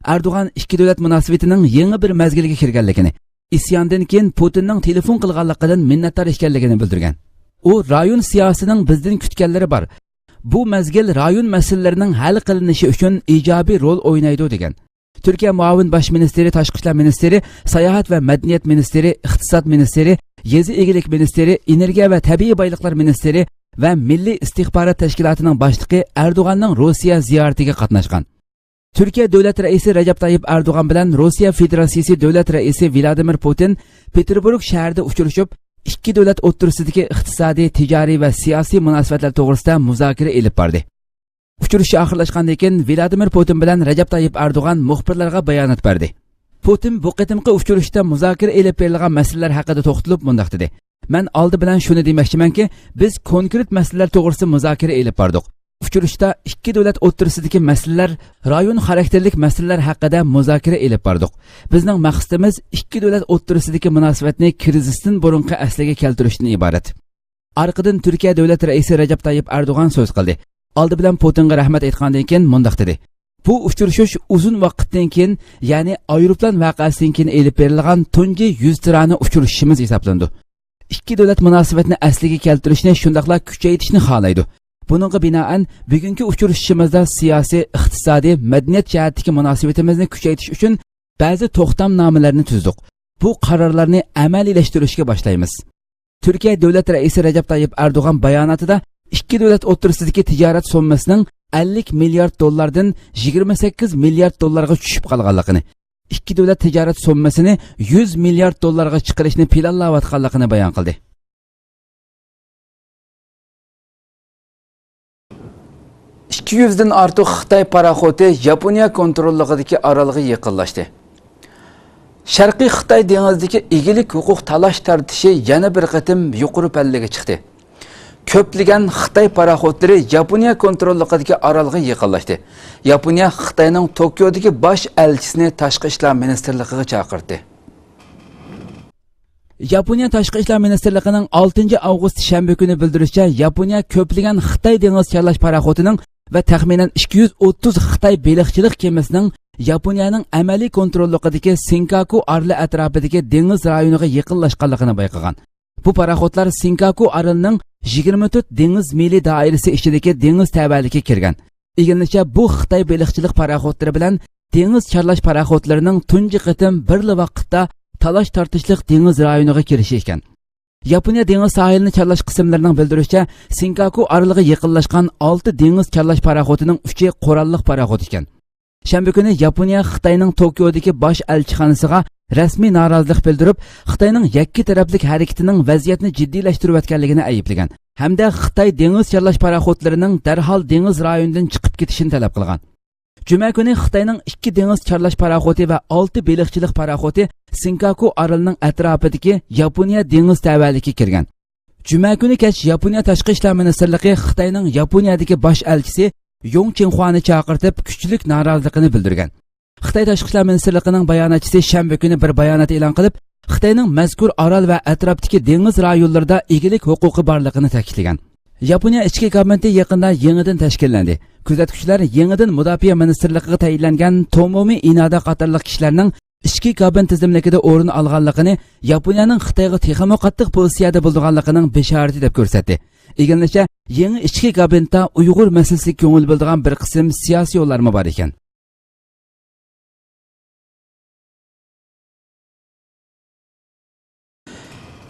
ئەردوغان ئىككى دۆلەت مۇناسىۋىتىنىڭ يېڭى بىر مەزگىلگە كىرگەنلىكىنى، ئىسياندىن كېيىن پۇتىننىڭ تېلېفون قىلغانلىقىدىن مىننەتدار ئىكەنلىكىنى بىلدۈرگەن. ئۇ رايون سىياسىيسىنىڭ بىزدىن كۈتكەنلىرى بار. بۇ مەزگىل رايون مەسىلىلىرىنىڭ ھەل قىلىنىشى ئۈچۈن ئىجابىي رول ئوينايدۇ دېگەن. تۈركىيە مۇئاۋىن باش مىنىستىرى، تاشقى ئىشلار مىنىستىرى، ساياھەت ۋە مەدەنىيەت مىنىستىرى، ئىقتىساد مىنىستىرى، يېزا ئىگىلىك مىنىستىرى، ئېنېرگىيە ۋە تەبىئىي بايلىقلار مىنىستىرى ۋە مىللىي ئىستىخبارات تەشكىلاتىنىڭ باشلىقى ئەردوغاننىڭ روسىيە زىيارىتىگە قاتناشقان. تۈركىيە دۆلەت رەئىسى رەجەپ تايىپ ئەردوغان بىلەن روسىيە فېدېراتسىيىسى دۆلەت رەئىسى ۋلادىمىر پۇتىن پېتېربۇرگ شەھىرىدە ئۇچرىشىپ، ئىككى دۆلەت ئوتتۇرىسىدىكى ئىقتىسادىي، تىجارىي ۋە سىياسىي مۇناسىۋەتلەر توغرىسىدا مۇزاكىرە ئېلىپ باردى. ئۇچرىشىش ئاخىرلاشقاندىن كېيىن، ۋلادىمىر پۇتىن بىلەن رەجەپ تايىپ ئەردوغان مۇخبىرلارغا بايانات بەردى. پۇتىن بۇ قېتىمقى ئۇچرىشىشتا مۇزاكىرە ئېلىپ بېرىلغان مەسىلىلەر ھەققىدە توختىلىپ مۇنداق دېدى: مەن ئالدى بىلەن شۇنى دېمەكچىمەنكى، بىز كونكرېت مەسىلىلەر توغرىسىدا مۇزاكىرە ئېلىپ باردۇق. ئۇچرىشىشتا ئىككى دۆلەت ئوتتۇرىسىدىكى مەسىلىلەر، رايون خاراكتېرلىك مەسىلىلەر ھەققىدە مۇزاكىرە ئېلىپ باردۇق. بىزنىڭ مەقسىتىمىز ئىككى دۆلەت ئوتتۇرىسىدىكى مۇناسىۋەتنى كىرىزىستىن بۇرۇنقى ئەسلىگە كەلتۈرۈشتىن ئىبارەت. ئارقىدىن تۈركىيە دۆلەت رەئىسى رەجەپ تايىپ ئەردوغان سۆز قىلدى. ئالدى بىلەن پۇتىنغا رەھمەت ئېيتقاندىن كېيىن مۇنداق دېدى: بۇ ئۇچرىشىش ئۇزۇن ۋاقىتتىن كېيىن، يەنى ئايروپىلان ۋەقەسىدىن كېيىن ئېلىپ بېرىلغان تۇنجى يۈزتۇرانە ئۇچرىشىشىمىز ھېسابلىنىدۇ. ئىككى دۆلەت مۇناسىۋەتنى ئەسلىگە كەلتۈرۈشنى، شۇنداقلا كۈچەيتىشنى خالايدۇ. بۇنىڭغا بىنائەن، بۈگۈنكى ئۇچرىشىشىمىزدا سىياسىي، ئىقتىسادىي، مەدەنىيەت جەھەتتىكى مۇناسىۋىتىمىزنى كۈچەيتىش ئۈچۈن بەزى توختامنامىلەرنى تۈزدۇق. بۇ قارارلارنى ئەمەلىيلەشتۈرۈشكە باشلايمىز. تۈركىيە دۆلەت رەئىسى رەجەپ تايىپ ئەردوغان باياناتىدا ئىككى دۆلەت ئوتتۇرىسىدىكى تىجارەت سوممىسىنىڭ ئەللىك مىليارد دوللاردىن يىگىرمە سەككىز مىليارد دوللارغا چۈشۈپ قالغانلىقىنى، ئىككى دۆلەت تىجارەت سوممىسىنى يۈز مىليارد دوللارغا چىقىرىشنى پىلانلاۋاتقانلىقىنى بايان قىلدى. ئىككى يۈزدىن ئارتۇق خىتاي پاراخوتى ياپونىيە كونتروللۇقىدىكى ئارالغا يېقىنلاشتى. شەرقىي خىتاي دېڭىزىدىكى ئىگىلىك ھوقۇق تالاش تارتىشى يەنە بىر قېتىم يۇقىرى پەللىگە چىقتى. كۆپلىگەن خىتاي پاراخوتلىرى ياپونىيە كونتروللۇقىدىكى ئارالغا يېقىنلاشتى. ياپونىيە خىتاينىڭ توكيودىكى باش ئەلچىسىنى تاشقى ئىشلار مىنىستىرلىقىغا چاقىرتتى. ياپونىيە تاشقى ئىشلار مىنىستىرلىقىنىڭ ئالتىنچى ئاۋغۇست شەنبە كۈنى بىلدۈرۈشىچە، ياپونىيە كۆپلىگەن خىتاي دېڭىز چارلاش پاراخوتىنىڭ ۋە تەخمىنەن ئىككى يۈز ئوتتۇز خىتاي بېلىقچىلىق كېمىسىنىڭ ياپونىيەنىڭ ئەمەلىي كونتروللۇقىدىكى سېنكاكۇ ئارىلى ئەتراپىدىكى دېڭىز رايونىغا يېقىنلاشقانلىقىنى بايقىغان. بۇ پاراخوتلار سېنكاكۇ ئارىلىنىڭ يىگىرمە تۆت دېڭىز مىلى دائىرىسى ئىچىدىكى دېڭىز تەۋەلىكىگە كىرگەن. ئىگىلىنىشىچە، بۇ خىتاي بېلىقچىلىق پاراخوتلىرى بىلەن دېڭىز چارلاش پاراخوتلىرىنىڭ تۇنجى قېتىم بىرلا ۋاقىتتا تالاش تارتىشلىق دېڭىز رايونىغا كىرىشى ئىكەن. ياپونىيە دېڭىز ساھىلىنى چارلاش قىسىملىرىنىڭ بىلدۈرۈشىچە، سېنكاكۇ ئارىلىغا يېقىنلاشقان ئالتە دېڭىز چارلاش پاراخوتىنىڭ ئۈچى قوراللىق پاراخوت ئىكەن. شەنبە كۈنى ياپونىيە خىتاينىڭ توكيودىكى باش ئەلچىخانىسىغا رەسمىي نارازىلىق بىلدۈرۈپ، خىتاينىڭ يەككە تەرەپلىك ھەرىكىتىنىڭ ۋەزىيەتنى جىددىيلەشتۈرۈۋەتكەنلىكىنى ئەيىبلىگەن ھەمدە خىتاي دېڭىز چارلاش پاراخوتلىرىنىڭ دەرھال دېڭىز رايونىدىن چىقىپ كېتىشىنى تەلەپ قىلغان. جۈمە كۈنى خىتاينىڭ ئىككى دېڭىز چارلاش پاراخوتى ۋە ئالتە بېلىقچىلىق پاراخوتى سېنكاكۇ ئارىلىنىڭ ئەتراپىدىكى ياپونىيە دېڭىز تەۋەلىكىگە كىرگەن. جۈمە كۈنى كەچ ياپونىيە تاشقى ئىشلار مىنىستىرلىقى خىتاينىڭ ياپونىيەدىكى باش ئەلچىسى يوڭ چىڭخۇانى چاقىرتىپ، كۈچلۈك نارازىلىقىنى بىلدۈرگەن. خىتاي تاشقى ئىشلار مىنىستىرلىقىنىڭ باياناتچىسى شەنبە كۈنى بىر بايانات ئېلان قىلىپ، خىتاينىڭ مەزكۇر ئارال ۋە ئەتراپتىكى دېڭىز رايونلىرىدا ئىگىلىك ھوقۇقى بارلىقىنى تەكىتلىگەن. ياپونىيە ئىچكى كابىنېتى يېقىندا يېڭىدىن تەشكىللەندى. كۆزەتكۈچىلەر يېڭىدىن مۇداپىئە مىنىستىرلىقىغا تەيىنلەنگەن تومومى ئىنادا قاتارلىق كىشىلەرنىڭ ئىچكى كابىنېت تىزىملىكىدە ئورۇن ئالغانلىقىنى، ياپونىيەنىڭ خىتايغا تېخىمۇ قاتتىق پوزىتسىيەدە بولىدىغانلىقىنىڭ بېشارىتى دەپ كۆرسەتتى. ئىگىلىنىشىچە، يېڭى ئىچكى كابىنېتتا ئۇيغۇر مەسىلىسىگە كۆڭۈل بۆلىدىغان بىر قىسىم سىياسىيونلارمۇ بار ئىكەن.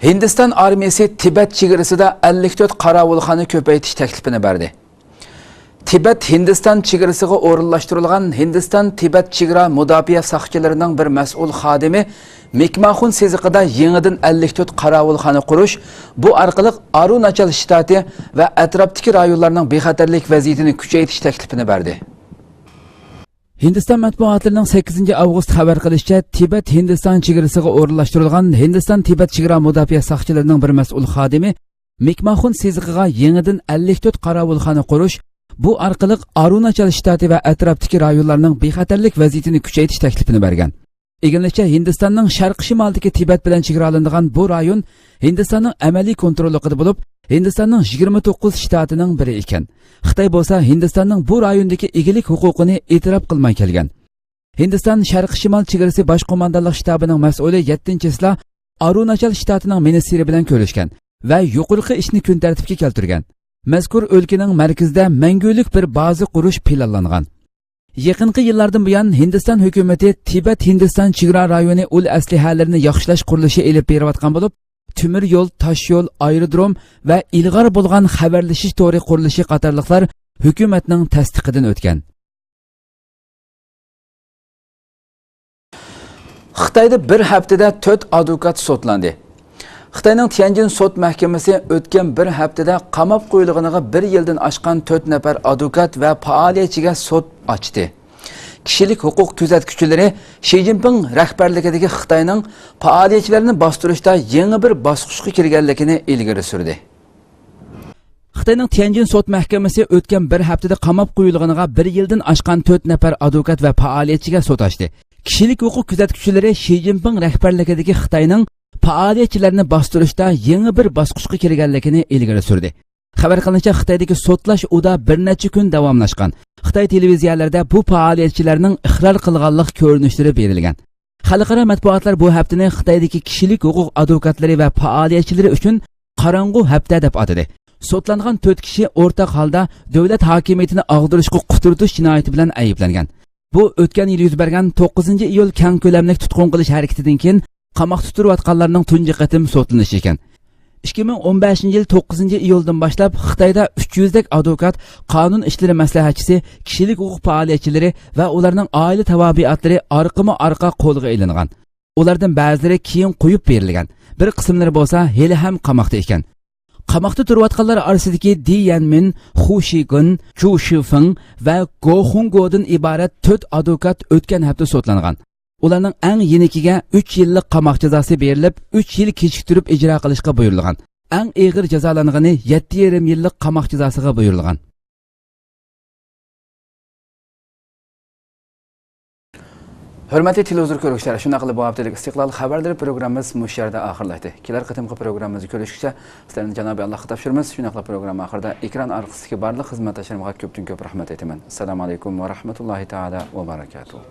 ھىندىستان ئارمىيىسى تىبەت چېگرىسىدا ئەللىك تۆت قاراۋۇلخانا كۆپەيتىش تەكلىپىنى بەردى. تىبەت ھىندىستان چېگرىسىغا ئورۇنلاشتۇرۇلغان ھىندىستان تىبەت چېگرا مۇداپىئە ساقچىلىرىنىڭ بىر مەسئۇل خادىمى مىكماخۇن سېزىقىدا يېڭىدىن ئەللىك تۆت قاراۋۇلخانا قۇرۇش، بۇ ئارقىلىق ئارۇناچال شتاتى ۋە ئەتراپتىكى رايونلارنىڭ بىخەتەرلىك ۋەزىيىتىنى كۈچەيتىش تەكلىپىنى بەردى. ھىندىستان مەتبۇئاتلىرىنىڭ سەككىزىنچى ئاۋغۇست خەۋەر قىلىشىچە، تىبەت ھىندىستان چېگرىسىغا ئورۇنلاشتۇرۇلغان ھىندىستان تىبەت چېگرا مۇداپىئە ساقچىلىرىنىڭ بىر مەسئۇل خادىمى مىكماخۇن سېزىقىغا يېڭىدىن ئەللىك تۆت قاراۋۇلخانا قۇرۇش، بۇ ئارقىلىق ئارۇناچال شتاتى ۋە ئەتراپتىكى رايونلارنىڭ بىخەتەرلىك ۋەزىيىتىنى كۈچەيتىش تەكلىپىنى بەرگەن. ئىگىلىنىشىچە، ھىندىستاننىڭ شەرقىي شىمالىدىكى تىبەت بىلەن چېگرالىنىدىغان بۇ رايون ھىندىستاننىڭ ئەمەلىي كونتروللۇقىدا بولۇپ، ھىندىستاننىڭ يىگىرمە توققۇز شتاتىنىڭ بىرى ئىكەن. خىتاي بولسا ھىندىستاننىڭ بۇ رايوندىكى ئىگىلىك ھوقۇقىنى ئېتىراپ قىلماي كەلگەن. ھىندىستان شەرقىي شىمال چېگرىسى باش قوماندانلىق شتابىنىڭ مەسئۇلى يەتتىنچى چېسلا ئارۇناچال شتاتىنىڭ مىنىستىرى بىلەن كۆرۈشكەن ۋە يۇقىرىقى ئىشنى كۈن تەرتىپكە كەلتۈرگەن. مەزكۇر ئۆلكىنىڭ مەركىزىدە مەڭگۈلۈك بىر بازا قۇرۇش پىلانلانغان. يېقىنقى يىللاردىن بۇيان، ھىندىستان ھۆكۈمىتى تىبەت ھىندىستان چېگرا رايونى ئۇل ئەسلىھەلىرىنى ياخشىلاش قۇرۇلۇشى ئېلىپ بېرىۋاتقان بولۇپ، تۆمۈر يول، تاش يول، ئايرودروم ۋە ئىلغار بولغان خەۋەرلىشىش تورى قۇرۇلۇشى قاتارلىقلار ھۆكۈمەتنىڭ تەستىقىدىن ئۆتكەن. خىتايدا بىر ھەپتىدە تۆت ئادۋوكات سوتلاندى. خىتاينىڭ تيەنجىن سوت مەھكىمىسى ئۆتكەن بىر ھەپتىدە قاماپ قويۇلغىنىغا بىر يىلدىن ئاشقان تۆت نەپەر ئادۋوكات ۋە پائالىيەتچىگە سوت ئاچتى. كىشىلىك ھوقۇق كۆزەتكۈچىلىرى شى جىنپىڭ رەھبەرلىكىدىكى خىتاينىڭ پائالىيەتچىلەرنى باستۇرۇشتا يېڭى بىر باسقۇچقا كىرگەنلىكىنى ئىلگىرى سۈردى. خىتاينىڭ تيەنجىن سوت مەھكىمىسى ئۆتكەن بىر ھەپتىدە قاماپ قويۇلغىنىغا بىر يىلدىن ئاشقان تۆت نەپەر ئادۋوكات ۋە پائالىيەتچىگە سوت ئاچتى. كىشىلىك ھوقۇق كۆزەتكۈچىلىرى شى جىنپىڭ رەھبەرلىكىدىكى خىتاينىڭ پائالىيەتچىلەرنى باستۇرۇشتا يېڭى بىر باسقۇچقا كىرگەنلىكىنى ئىلگىرى سۈردى. خەۋەر قىلىنىشىچە، خىتايدىكى سوتلاش ئۇدا بىر نەچچە كۈن داۋاملاشقان. خىتاي تېلېۋىزىيەلىرىدە بۇ پائالىيەتچىلەرنىڭ ئىقرار قىلغانلىق كۆرۈنۈشلىرى بېرىلگەن. خەلقئارا مەتبۇئاتلار بۇ ھەپتىنى خىتايدىكى كىشىلىك ھوقۇق ئادۋوكاتلىرى ۋە پائالىيەتچىلىرى ئۈچۈن قاراڭغۇ ھەپتە دەپ ئاتىدى. سوتلانغان تۆت كىشى ئورتاق ھالدا دۆلەت ھاكىمىيىتىنى ئاغدۇرۇشقا قۇترىتىش جىنايىتى بىلەن ئەيىبلەنگەن. بۇ ئۆتكەن يىل يۈز بەرگەن توققۇزىنچى ئىيۇل كەڭ كۆلەملىك تۇتقۇن قىلىش ھەرىكىتىدىن كېيىن قاماقتا تۇرۇۋاتقانلارنىڭ تۇنجى قېتىم سوتلىنىشى ئىكەن. ئىككى مىڭ ئون بەشىنچى يىل توققۇزىنچى ئىيۇلدىن باشلاپ خىتايدا ئۈچ يۈزدەك ئادۋوكات قانۇن ئىشلىرى مەسلىھەتچىسى، كىشىلىك ھوقۇق پائالىيەتچىلىرى ۋە ئۇلارنىڭ ئائىلە تاۋابىئاتلىرى ئارقىمۇ ئارقا قولغا ئېلىنغان. ئۇلاردىن بەزىلىرى كېيىن قويۇپ بېرىلگەن، بىر قىسىملىرى بولسا ھېلىھەم قاماقتا ئىكەن. قاماقتا تۇرۇۋاتقانلار ئارىسىدىكى دى يەنمىن، خۇ شىگۇن، جۇ شىفېڭ ۋە گو خۇڭگودىن ئىبارەت تۆت ئادۋوكات ئۆتكەن ھەپتە سوتلانغان. ئۇلارنىڭ ئەڭ يېنىكىگە ئۈچ يىللىق قاماق جازاسى بېرىلىپ، ئۈچ يىل كېچىكتۈرۈپ ئىجرا قىلىشقا بۇيرۇلغان. ئەڭ ئېغىر جازالانغىنى يەتتە يېرىم يىللىق قاماق جازاسىغا بۇيرۇلغان. ھۆرمەتلىك تېلېۋىزور كۆرگۈچىلەر، شۇنداق قىلىپ بۇ ھەپتىلىك ئىستىقلال خەۋەرلىرى پروگراممىمىز مۇشۇ يەردە ئاخىرلاشتى. كېلەر قېتىمقى پروگراممىمىزدا كۆرۈشكىچە سىلەرنى جانابى ئاللاھقا تاپشۇرىمىز. شۇنداقلا پروگرامما ئاخىرىدا ئېكران ئارقىسىدىكى بارلىق خىزمەتداشلىرىمغا كۆپتىن كۆپ رەھمەت ئېيتىمەن. ئەسسالامۇ ئەلەيكۇم ۋە رەھمەتۇللاھى تائالا ۋە بەرەكاتۇھ.